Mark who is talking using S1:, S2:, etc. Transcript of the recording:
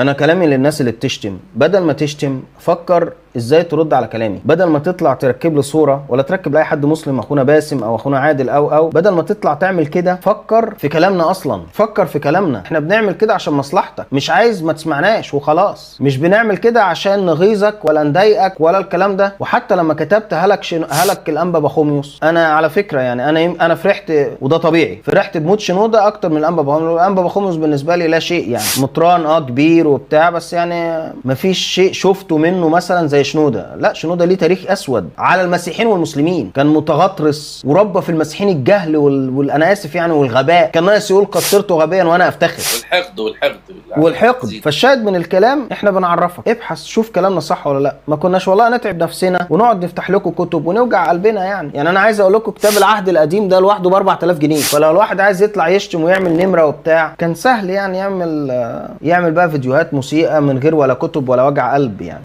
S1: انا كلامي للناس اللي بتشتم، بدل ما تشتم فكر ازاي ترد على كلامي. بدل ما تطلع تركب لي صوره ولا تركب لاي حد مسلم، اخونا باسم او اخونا عادل او بدل ما تطلع تعمل كده فكر في كلامنا اصلا، فكر في كلامنا. احنا بنعمل كده عشان مصلحتك، مش عايز ما تسمعناش وخلاص، مش بنعمل كده عشان نغيظك ولا نضايقك ولا الكلام ده. وحتى لما كتبت هلك هلك الانبا باخوميوس، انا على فكرة يعني انا فرحت، وده طبيعي، فرحت بموت شنودة اكتر من الانبا باخوميوس. الانبا باخوميوس بالنسبة لي لا شيء، يعني مطران كبير وبتاع، بس يعني مفيش شيء شفته منه مثلا زي شنودة. لا، شنودة ليه تاريخ اسود على المسيحيين والمسلمين، كان متغطرس وربى في المسيحيين الجهل انا اسف يعني والغباء. كان ناقص يقول قصرت غبيا وانا افتخر.
S2: والحقد والحقد
S1: والحقد. فالشاهد من الكلام احنا بنعرفك، ابحث شوف كلامنا صح ولا لا. ما كناش والله نتعب نفسنا ونقعد نفتح لكم كتب ونوجع قلبنا يعني انا عايز اقول لكم كتاب العهد القديم ده لوحده ب 4000 جنيه، فلو الواحد عايز يطلع يشتم ويعمل نمره وبتاع كان سهل يعني يعمل بقى فيديوهات مسيئه من غير ولا كتب ولا وجع قلب يعني.